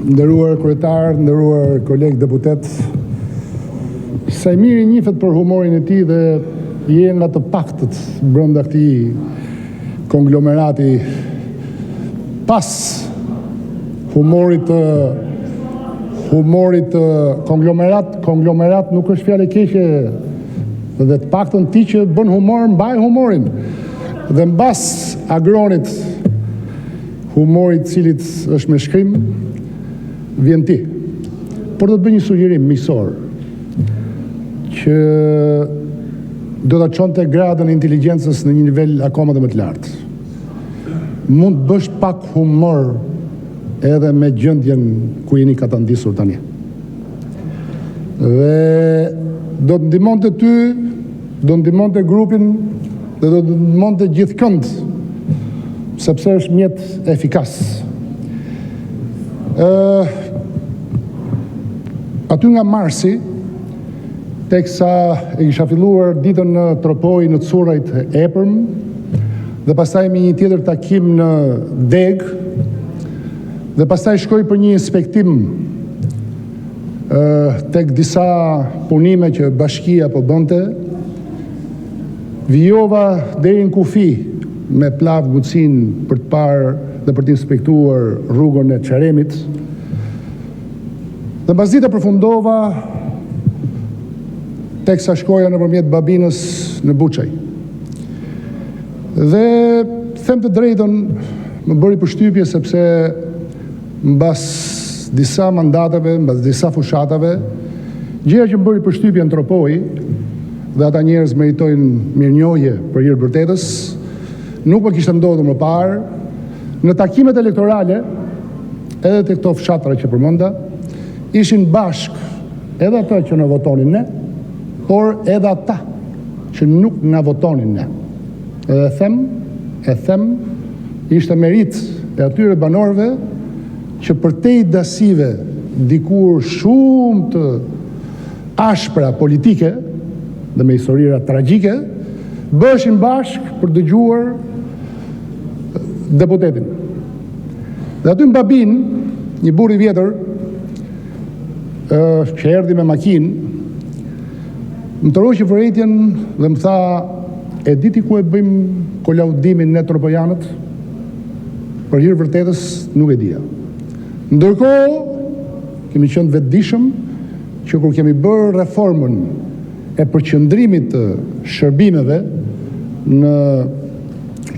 Nderuar kryetar, nderuar kolegë deputetë, Saimiri njihet për humorin e tij dhe je nga të paktët brenda këtij konglomerati pas humorit të humorit të konglomerat, konglomerat nuk është fjalë e keqe dhe të paktën ti që bën humor, mbaj humorin. Dhe mbas Agronit, humori i të cilit është me shkrim, vjen ti. Por do të bëj një sugjerim miqësor që do ta çonte gradën e inteligjencës në një nivel akoma dhe më të lartë. Mund të bësh pak humor edhe me gjendjen ku jeni katandisur tani. Dhe do të ndihmonte ty, do të ndihmonte grupin dhe do të ndihmonte gjithkënd, sepse është mjet efikas. Ë aty nga Marsi, teksa e kisha filluar ditën në Tropojë në Currajt e Epërm, dhe pastaj me një tjetër takim në Degë, dhe pastaj shkoj për një inspektim tek disa punime që bashkia po bënte, vijova deri në kufi me Plavë Gucinë për të parë dhe për të inspektuar rrugën e Çeremit. Dhe mbasdite përfundova teksa shkoja nëpërmjet Babinës në Buçaj. Dhe them të drejtën, më bëri përshtypje sepse mbas disa mandateve, mbas disa fushatave, gjëja që më bëri përshtypje në Tropojë, dhe ata njerëz meritojnë mirënjohje për hir të vërtetës, nuk më kishte ndodhur më parë, në takimet elektorale, edhe te këto fshatra që përmenda, ishin bashkë edhe ata që na votonin ne, por edhe ata që nuk na votonin ne. Dhe e them, e them, ishte meritë e atyre banorëve që përtej dasive dikur shumë të ashpra politike dhe me historira tragjike, bëheshin bashkë për të dëgjuar deputetin. Dhe aty në Babinë, një burrë i vjetër që erdhi me makinë, më tërhoqi vërejtjen dhe më tha, e di ti ku e bëjmë kolaudimin ne tropojanët? Për hir vërtetës nuk e dija. Ndërkohë, kemi qenë të vetëdijshëm që kur kemi bërë reformën e përqendrimit të shërbimeve në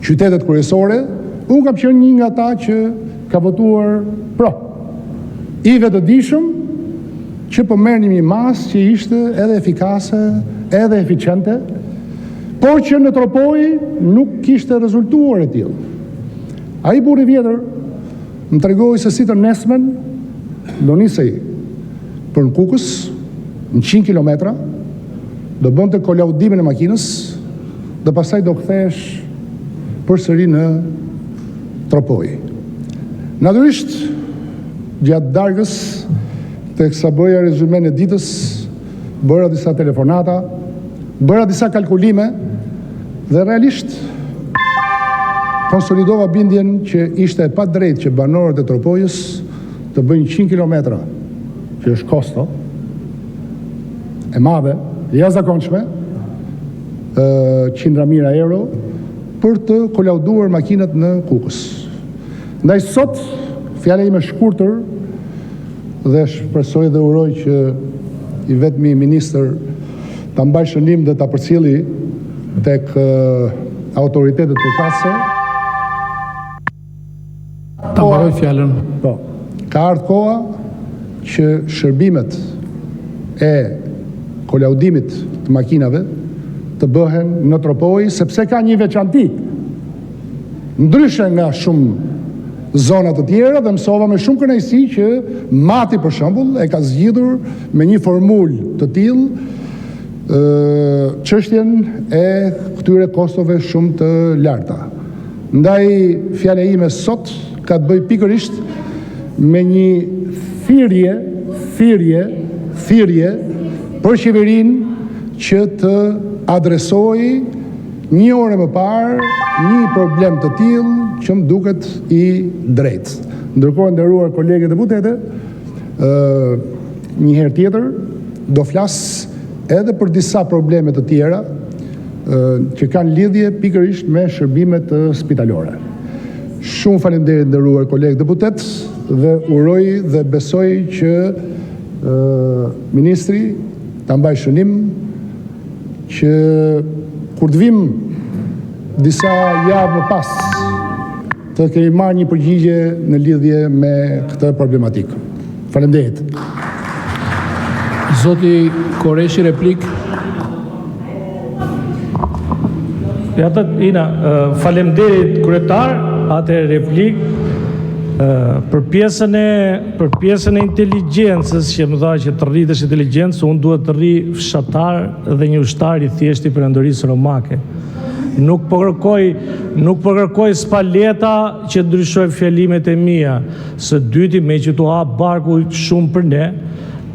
qytetet kryesore, unë kam qenë një nga ata që ka votuar pro. I vetëdijshëm që po merrnim një masë që ishte edhe efikase, edhe eficiente, por që në Tropojë nuk kishte rezultuar e tillë. Ai burrë i vjetër më tregoi se si të nesërmen do nisej për në Kukës, në 100 kilometra, do bënte kolaudimin e makinës dhe pastaj do kthehesh përsëri në Tropojë. Natyrisht, gjatë darkës, teksa bëja rezymen e ditës, bëra disa telefonata, bëra disa kalkulime dhe realisht konsolidova bindjen që ishte e padrejtë që banorët e Tropojës të bëjnë 100 kilometra, që është kosto e madhe, e jashtëzakonshme, qindra mijëra euro për të kolauduar makinat në Kukës. Ndaj sot, fjala ime e shkurtër dhe shpresoj dhe uroj që i vetmi ministër ta mbaj shënim dhe ta përcjelli tek autoritetet përkatëse. Ta mbaroj fjalën. Po. Ka ardhur koha që shërbimet e kolaudimit të makinave të bëhen në Tropojë, sepse ka një veçanti. Ndryshe nga shumë zona të tjera dhe mësova me shumë kënaqësi që Mati për shembull e ka zgjidhur me një formulë të tillë çështjen e këtyre kostove shumë të larta. Ndaj fjala ime sot ka të bëjë pikërisht me një thirrje, thirrje, thirrje për qeverinë që të adresojë një orë më parë një problem të tillë. që më duket i drejtë. Ndërkohë, e nderuar kolege deputete, një herë tjetër do flas edhe për disa probleme të tjera që kanë lidhje pikërisht me shërbimet spitalore. Shumë faleminderit, të nderuar kolegë deputetë, dhe uroj dhe besoj që ministri ta mbajë shënim, që kur të vijmë disa javë më pas, të kemi marrë një përgjigje në lidhje me këtë problematikë. Faleminderit! Zoti Korreshi, replikë. Ja të Ina, faleminderit kryetar, atëherë replikë për pjesën e për pjesën e inteligjencës që më tha që të rritësh inteligjencë, unë duhet të rri fshatar dhe një ushtar i thjeshtë i perandorisë romake. Nuk po kërkoj, nuk po kërkoj spaleta që të ndryshoj fjalimet e mia. Së dyti, meqë t'u hap barku shumë për ne,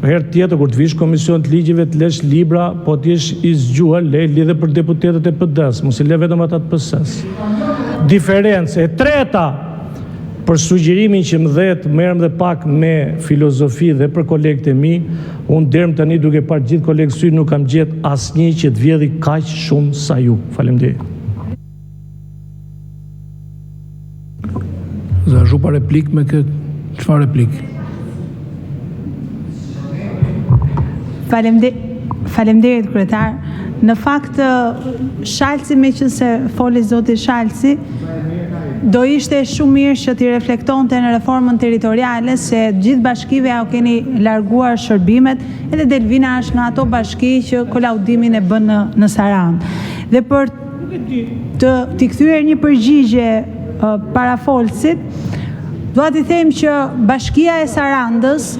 herë tjetër kur të vish komision të ligjeve të lesh libra, po të jesh i zgjuar, le lidhe për deputetët e PD-s, mos i le vetëm ata të PS-s. Diferencë e treta, për sugjerimin që më dhe të merrem dhe pak me filozofi dhe për kolegët e mi, unë deri më tani duke parë gjithë kolegët sy nuk kam gjetë asnjë që të vjedhi kaq shumë sa ju. Faleminderit. Zonja Zhupa, replikë me këtë? Çfarë replikë? Faleminderit, kryetar. Në fakt, Shalsi, meqenëse foli zoti Shalsi, do ishte shumë mirë që t'i reflektonte në reformën territoriale, se gjithë bashkive ua keni larguar shërbimet, edhe Delvina është nga ato bashki që kolaudimin e bën në, në Sarandë. Dhe për të t'i kthyer një përgjigje parafolësit, dua t'i them që Bashkia e Sarandës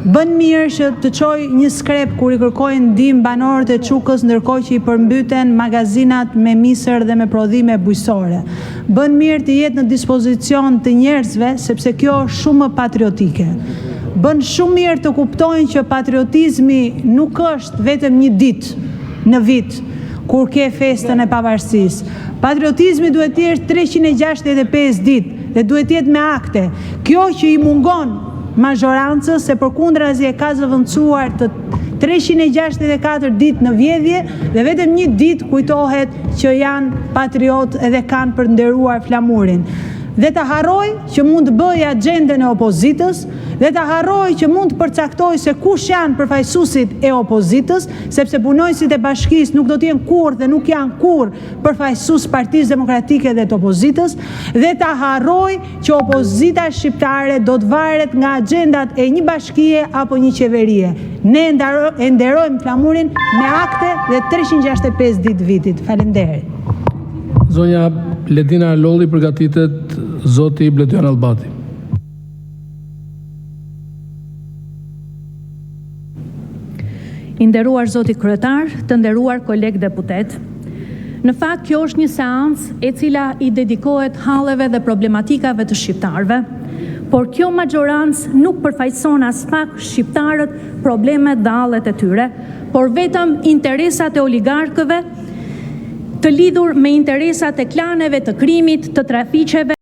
bën mirë që të çojë një skrep kur i kërkojnë ndihmë banorët e Çukës, ndërkohë që i përmbyten magazinat me misër dhe me prodhime bujqësore. Bën mirë të jetë në dispozicion të njerëzve, sepse kjo është shumë më patriotike. Bën shumë mirë të kuptojnë që patriotizmi nuk është vetëm një ditë në vit, kur ke festën e pavarësisë. Patriotizmi duhet të jetë 365 ditë dhe duhet të jetë me akte. Kjo që i mungon mazhorancës, se përkundrazi e ka zëvendësuar të 364 ditë në vjedhje dhe vetëm një ditë kujtohet që janë patriotë edhe kanë për të nderuar flamurin. Dhe ta harrojë që mund të bëjë axhendën e opozitës, dhe ta harrojë që mund të përcaktojë se kush janë përfaqësuesit e opozitës, sepse punonjësit e bashkisë nuk do të jenë kurrë dhe nuk janë kurrë përfaqësues të Partisë Demokratike dhe të opozitës, dhe ta harrojë që opozita shqiptare do të varet nga axhendat e një bashkie apo një qeverie. Ne e nderojmë flamurin me akte dhe 365 ditë vitit. Faleminderit. Zonja Ledina Alolli përgatitet zoti Bledjon Nallbati. I nderuar zoti kryetar, të nderuar kolegë deputetë, në fakt kjo është një seancë e cila i dedikohet halleve dhe problematikave të shqiptarëve, por kjo maxhorancë nuk përfaqëson aspak shqiptarët, problemet dhe hallet e tyre, por vetëm interesat e oligarkëve të lidhur me interesat e klaneve të krimit, të trafiqeve.